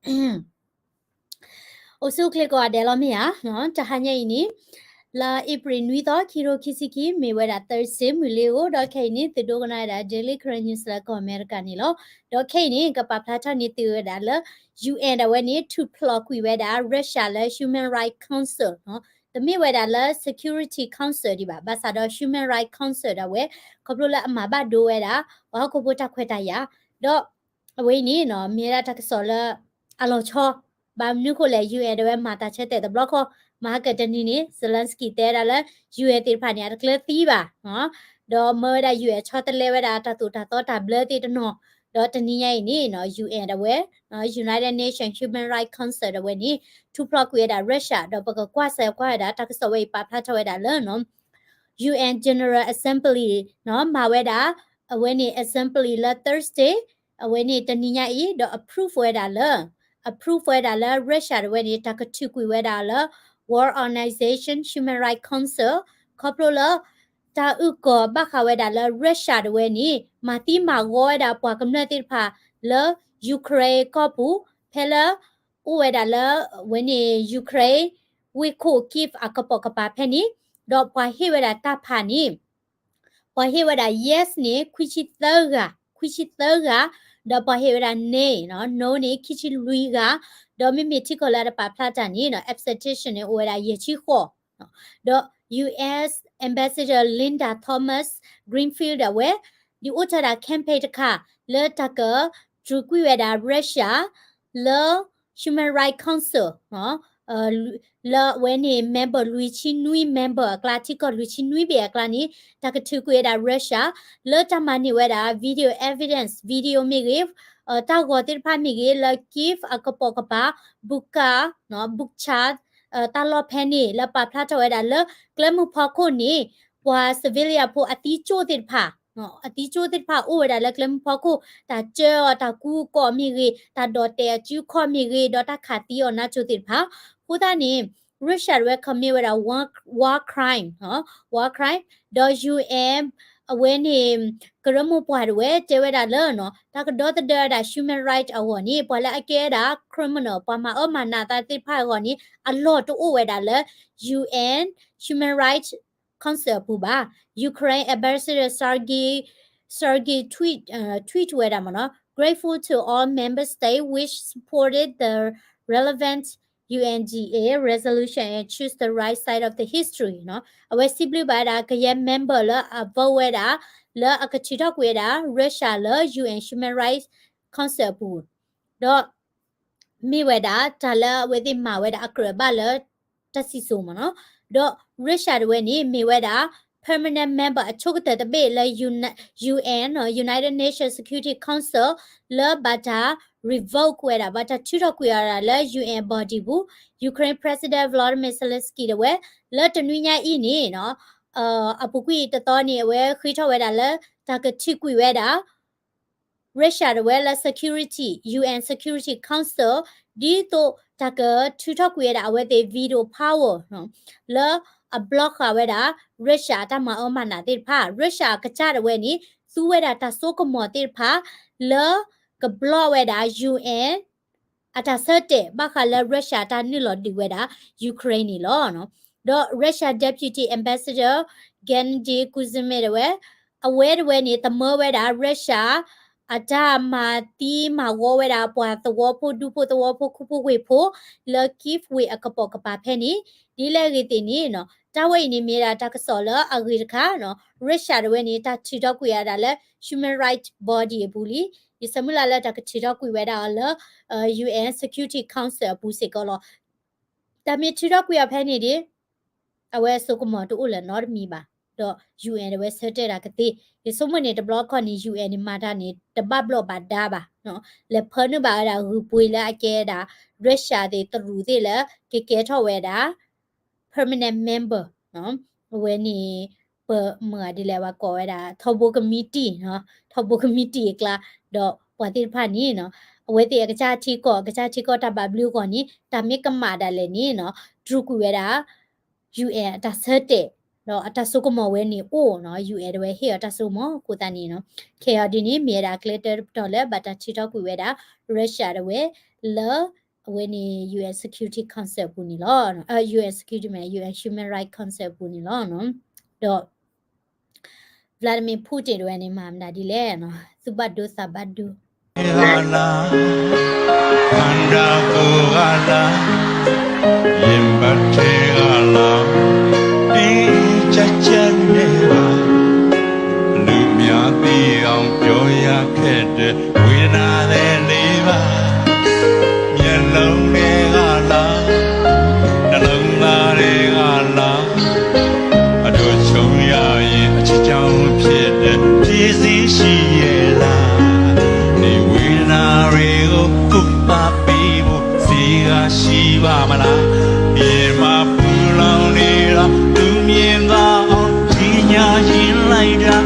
အိၣ်ဆူၣ်အိၣ်ချ့ကိးဂၤဒဲးလီၤမ့ၢ်ဧါ, တဟါညါအံၤန့ၣ် လါအ့ဖြ့ၣ်နွံသီ ခံကထိခံဆံခံ မ့ၢ်ဝဲဒၣ် Thursday မုၢ်လ့ၤဧိၤ, ဒီးခဲအံၤန့ၣ် သုဒိကနၣ်ဝဲဒၣ် Daily Karen News လၢကီၢ်အမဲရကၤန့ၣ်လီၤ. ဒီးခဲအံၤန့ၣ် ကပာ်ဖျါထီၣ်န့ၢ်သုဝဲဒၣ်လၢ ယူၣ်အဲၣ် ဒၣ်ဝဲန့ၣ် ထုးဖျိးကွံာ်ဝဲဒၣ် Russia လၢ Human Rights Council တမ့ၢ်ဝဲဒၣ်လၢ Security Council ဒံးဘၣ်, ဘၣ်ဆၣ်ဒီး Human Rights Council ဒၣ်ဝဲ ခီဖျိလၢအမၤဘၣ်ဒိဝဲဒၣ် ပှၤဟီၣ်ခိၣ်ဖိတၢ်ခွဲးတၢ်ယာ်, ဒီး အဝဲအံၤန့ၣ်နီၤ မ့ၢ်ဝဲဒၣ်တၢ်ကစီၣ်လၢ အလီၤဆီ, ဘၣ်မနုၤဃိလဲၣ် ယူၣ်အဲၣ် ဒၣ်ဝဲမၤတၢ်ဆၢတဲာ်တဘျီဃီ, မၤဟါကတနံၤန့ၣ် Zelensky တဲဝဲဒၣ်လၢ ယူၣ်အဲၣ် သ့ၣ်တဖၣ်န့ၣ် အတကျၢၤသံဘၣ်, ဒီးမၢဝဲဒၣ် ယူၣ်အဲၣ် ဆီတလဲဝဲဒၣ်တၢ်သိၣ်တၢ်သီတၢ်ဘျၢသ့ၣ်တနီၤ, ဒီးတနံၤညါအံၤန့ၣ်နီၤ ယူၣ်အဲၣ် ဒၣ်ဝဲ United Nations Human Rights Council ဒၣ်ဝဲန့ၣ် ထုးဖျိးကွံာ်ဝဲဒၣ် Russia ဒီးပကကွၢ်စၢၤကွၢ်ဝဲဒၣ် တၢ်ကစီၣ်ဝဲအံၤပာ်ဖျါထီၣ်ဝဲဒၣ်လၢနီၤ ယူၣ်အဲၣ် General Assembly နီၤ မၤဝဲဒၣ် အဝဲန့ၣ် Assembly လၢ Thursday အဝဲန့ၣ်တနံၤညါအံၤ ဒီး approve ဝဲဒၣ်လၢ approve ဝဲဒၣ်လၢ Russia ဒၣ်ဝဲန့ၣ် တၢ်ကထုးကွံာ်ဝဲဒၣ်လၢ World Organization Human Rights Council ခီဖျိလၢ တၢ်အုၣ်ကီၤဘၣ်ဃးဝဲဒၣ်လၢ Russia ဒၣ်ဝဲန့ၣ် မၤသံမၤဂီၤဝဲဒၣ်ပှၤကမျၢၢ်သ့ၣ်တဖၣ်လၢ Ukraine ကီၢ်ပူၤ ဖဲလၢ အိၣ်ဝဲဒၣ်လၢ အဝဲန့ၣ် Ukraine ဝ့ၢ်ခိၣ် Kyiv အကပိာ်ကပၤဖဲန့ၣ်, ဒီးပှၤဟ့ၣ်ဝဲဒၣ်တၢ်ဖးန့ၣ် ပှၤဟ့ၣ်ဝဲဒၣ် yes န့ၣ် ခွံဆံသၢဂၤ, ခွံဆံသၢဂၤ, ဒီးပှၤဟ့ၣ်ဝဲဒၣ် nay နီၤ no န့ၣ် ခံဆံလွံၢ်ဂၤ, ဒီးမ့မ့ၢ်ထံကီၢ်လၢအတပာ်ဖျါတၢ်န့ၣ်နီၤ abstention န့ၣ် အိၣ်ဝဲဒၣ်ယဲၢ်ဆံဃိး, ဒီး ယူႇအၢတ်ၣ် Ambassador Linda Thomas-Greenfield ဒၣ်ဝဲ ဒုးအိၣ်ထီၣ်ဒၣ် campaign တခါ လၢတၢ်ကထုးကွံာ်ဝဲဒၣ် Russia လၢ Human Rights Council နီၤ လၢအဝဲန့ၣ် member လွံၢ်ဆံနွံ member အကျါ ထံကီၢ်လွံၢ်ဆံနွံဘ့ၣ်အကျါန့ၣ် တၢ်ကထုးကွံာ်ဝဲဒၣ် Russia လၢတၢ်မၤန့ၢ်ဝဲဒၣ် video evidence, video မ့ၢ်ဂ့ၤ, တၢ်ဂီၤသ့ၣ်တဖၣ်မ့ၢ်ဂ့ၤ လၢ Kyiv အကပိာ်ကပၤ Bucha, Bucha တၢ်လီၢ်ဖဲန့ၣ် လၢပာ်ဖျါထီၣ်ဝဲဒၣ်လၢ ကျဲမုၢ်ဖီခိၣ်န့ၣ် ပှၤ civilian ဖိအသံကၠိၣ်သ့ၣ်တဖၣ် အသံကၠိၣ်သ့ၣ်တဖၣ်အိၣ်ဝဲဒၣ်လၢကျဲမုၢ်ဖီခိၣ်, တၢ်ကၢအီၤ တၢ်ကူအကီၢ်မ့ၢ်ဂ့ၤ, တၢ်ဒိးတဲာ်အစုခီၣ်မ့ၢ်ဂ့ၤ, ဒီးတၢ်ခးသံအီၤနါစိၤသ့ၣ်တဖၣ်, အဃိသတးန့ၣ် Russia ဒၣ်ဝဲ commit ဝဲဒၣ် war, war crime, war crime, ဒီး ယူႇအၢၣ် အဝဲန့ၣ် ကရၢမိၢ်ပှၢ်ဒၣ်ဝဲ တဲဝဲဒၣ်လၢနီၤ တၢ်ကဒီသဒၢဝဲဒၣ် human right အဂီၢ်န့ၣ် ပှၤလၢအကဲဒၣ် criminal ပှၤမၤအၢမၤနးသးသ့ၣ်တဖၣ်အဂီၢ်န့ၣ် အလီၢ်တအိၣ်ဝဲဒၣ်လၢ ယူၣ်အၢၣ် Human Rights Council အပူၤဘၣ်. Ukraine Ambassador Sergei, Sergei tweet, tweet ဝဲဒၣ်မ့ၢ်နီၤ grateful to all member states which supported the relevant U N G A resolution and choose the right side of the history နီၤ. အဝဲစံးဘျုးဘၣ်ဝဲဒၣ် ကယဲၢ် member လၢအ vote ဝဲဒၣ် လၢအကထုးထီၣ်ကွံာ်ဝဲဒၣ် Russia လၢ ယူၣ်အၢၣ် Human Rights Council အပူၤ, ဒီး မ့ၢ်ဝဲဒၣ် တၢ်လၢအဝဲသ့ၣ်မၤဝဲဒၣ်အကြၢးဘၣ်လၢ တၢ်စံၣ်စိၤမ့ၢ်နီၤ, ဒီး Russia ဒၣ်ဝဲန့ၣ် မ့ၢ်ဝဲဒၣ် permanent member အဆိကတၢၢ်တဘ့ၣ်လၢ ယူၣ်အၢၣ် United Nations Security Council လၢဘၣ်တၢ် revoke ဝဲဒၣ် ဘၣ်တၢ်ထုးထီၣ်ကွံာ်အီၤဒၣ်လၢ ယူၣ်အၢၣ် body ပူၤ, Ukraine President Volodymyr Zelensky ဒၣ်ဝဲ လၢတနွံညါအံၤန့ၣ်နီၤ အပူၤကွံာ်တသီန့ၣ် အဝဲဃ့ထီၣ်ဝဲဒၣ်လၢ တၢ်ကထုးကွံာ်ဝဲဒၣ် Russia ဒၣ်ဝဲလၢ security, U N Security Council ဒ်သိးတၢ်ကထုးထီၣ်ကွံာ်ဝဲဒၣ်အဝဲသ့ၣ် veto power လၢအ block ဃာ်ဝဲဒၣ် Russia အတၢ်မၤအၢမၤနးသ့ၣ်တဖၣ်, Russia အကစၢ်ဒၣ်ဝဲန့ၣ် သူဝဲဒၣ်တၢ်စိကမီၤသ့ၣ်တဖၣ် လၢက block ဝဲဒၣ် ယူၣ်အၢၣ် အတၢ်ဆၢတဲာ် ဘၣ်ဃးလၢ Russia အတၢ်နုာ်လီၤဒုးဝဲဒၣ် Ukraine န့ၣ်လီၤ. ဒီး Russia Deputy Ambassador Gennady Kuzmin ဒၣ်ဝဲ အဝဲဒၣ်ဝဲန့ၣ် သမၢဝဲဒၣ် Russia အတၢ်မၤသံမၤဂီၤဝဲဒၣ် ပှၤသဝီဖိဒူဖိသဝီဖိခိၣ်ဖိဝ့ၢ်ဖိ လၢ Kyiv ဝ့ၢ်အကပိာ်ကပၤဖဲန့ၣ်, ဒ်လဲၣ်ဂ့ၤသ့ၣ်န့ၣ်နီၤ တၢ်ဝဲအံၤန့ၣ်မ့ၢ်ဒၣ်တၢ်ကစီၣ်လၢအဂ့ၤတခါနီၤ, Russia ဒၣ်ဝဲန့ၣ် တၢ်ထုးထီၣ်ကွံာ်အီၤဒၣ်လၢ human rights body အပူၤလံ, ယဆၢမုၢ်လၢ်လၢတၢ်ကထုးထီၣ်ကွံာ်ဝဲဒၣ်အီၤလၢ ယူၣ်အၢၣ် Security Council အပူၤစ့ၢ်ကီးလီၤ. တၢ်မ့ၢ်ထုးထီၣ်ကွံာ်အီၤဖဲန့ၣ်ဒီး အဝဲစိကမီၤတအိၣ်လၢၤနီတမံၤဘၣ်. ဒီး ယူၣ်အၢၣ် ဒၣ်ဝဲဆၢတဲာ်တၢ်ကသ့, ယဆိကမိၣ်န့ၣ် တဘျီခီန့ၣ် ယူၣ်အၢၣ် န့ၣ် မၤတၢ်န့ၣ် တဘၣ်ဘျီၣ်ဘၣ်ဒါဘၣ်, လဲၤဖၢနုာ်ဘၣ်ဝဲဒၣ်ဂုၢ်ပှ့ၤလၢအကဲဒၣ် Russia သ့ၣ်တရူးသ့ၣ်လၢ ကကဲထီၣ်ဝဲဒၣ် permanent member အဝဲန့ၣ် ပမၤဒ်လဲၣ် ပှၤကိးဝဲဒၣ် ထီဘိကမံးတံာ်, ထီဘိကမံးတံာ်အကျါ, ဒီးပှၤသ့ၣ်တဖၣ်န့ၣ်နီၤ အဝဲသ့ၣ်အကစၢ်ထံကီၢ် အကစၢ်ထံကီၢ်တၢ်ဘၣ်ဘျုးအဂီၢ်န့ၣ် တၢ်မ့ၢ်ကမၣ်ဒၣ်လဲာ်န့ၣ်နီၤ ထုးကွံာ်ဝဲဒၣ် ယူၣ်အၢၣ် အတၢ်ဆၢတဲာ် ဒီးအတၢ်စိကမီၤဝဲန့ၣ်အိၣ်နီၤ, U S ဒၣ်ဝဲဟ့ၣ်အီၤတၢ်စိကမီၤအဃိသတးန့ၣ်နီၤ, ခဲအံၤဒ်န့ၣ် မ့ၢ်ဝဲဒၣ်အကျဲတၢတပတီၢ်လၢဘၣ်တၢ်ထုးထီၣ်ကွံာ်ဝဲဒၣ် Russia ဒၣ်ဝဲ လၢ အဝဲန့ၣ် U N Security Council အပူၤန့ၣ်လီၤ. U N Security မ့ၢ် U N Human Rights Council အပူၤန့ၣ်လီၤ. ဒီး Vladimir Putin ဒၣ်ဝဲန့ၣ် မၤမနုၤဒ်လဲၣ်နီၤ, သူၣ်ဘၣ်ဒိသးဘၣ်ဒိ ဂၤလၢ်, ခန္ဓာကိုယ်ဂၤလၢ်, ရင်ဘတ်ထဲဂၤလၢ်, တင်းကြပ်ကြပ်နဲ့ပါ, လူများသိအောင်ပြောရခက်တဲ့ဝေဒနာတွေလေးပါ, မျက်လုံးထဲဂၤလၢ်, နှလုံးသားထဲဂၤလၢ်, အတို့ချုပ်ရရင်အချစ်ကြောင့်ဖြစ်တဲ့ဖြည့်ဆည်းရှိရဲ့လား, ဒီဝေဒနာတွေကိုကုသပေးဖို့ စီကရှိပါမလား, ရင်မှာပူလောင်နေတော့ သူမြင်သာအောင်ကြီးညာရင်းလိုက်တာ,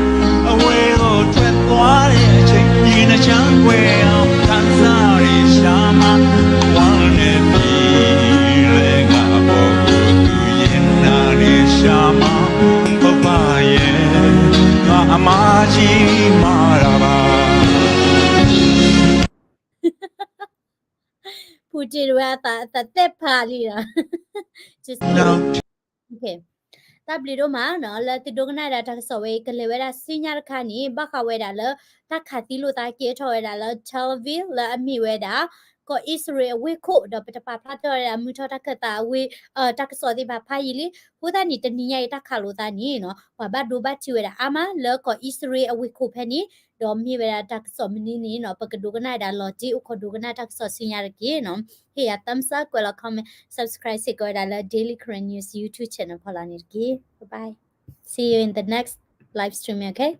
အဝေးကိုထွက်သွားတဲ့အချိန် ရင်နှချမ်းကွယ်အောင်ခံစားရရှာမှာ, ဝမ်းနည်းပြီးလဲကအပေါ်ကိုသူရင်နာနေရှာမှာ, ဟုတ်ပါရဲ့ ငါအမကြီးမှားတာပါ Putin ဝဲအသး အသးသ့ၣ်ဖးလံဒီး တၢ်ဘျုးဒိၣ်မးနီၤ လၢသုဒိကနၣ်ဒၣ်တၢ်ကစီၣ်ဝဲအံၤ ကလဲၤဝဲဒၣ်ဆူညါတခါန့ၣ် ဘၣ်ဃးဝဲဒၣ်လၢ တၢ်ခးသံလိာ်သးကဲထီၣ်ဝဲဒၣ်လၢ Tel Aviv လၢအမ့ၢ်ဝဲဒၣ် ကီၢ်အံၣ်စရ့လးအဝ့ၢ်ခိၣ် ဒီးပတပာ်ဖျါထီၣ်ဝဲဒၣ်မုၢ်ထီၣ်တၢ်ခၢၣ်သးအဝ့ၢ် တၢ်ကစီၣ်သ့ၣ်တဖၣ်ဖးယံာ်လံ. အဃိသတးန့ၣ် တနံၤညါအံၤတၢ်ခးလိာ်သးန့ၣ်နီၤ ပှၤဘၣ်ဒိဘၣ်ထံးဝဲဒၣ်အါမးလၢကီၢ်အံၣ်စရ့လးအဝ့ၢ်ခိၣ်ဖဲန့ၣ် ဒီးမ့ၢ်ဝဲဒၣ်တၢ်ကစီၣ်မနုၤန့ၣ်နီၤ ပကဒိကနၣ်ဝဲဒၣ်လီၤတံၢ်အိၣ်ခိးဒိကနၣ်တၢ်ကစီၣ်ဆူညါတက့ၢ်နီၤ. ဟ့ၣ်ယၤ thumbs up ကွဲးလီၤ comment subscribe စ့ၢ်ကီးဝဲဒၣ်လၢ Daily Karen News YouTube channel ဖီလာ်န့ၣ်တက့ၢ်. Bye bye. See you in the next live stream, okay?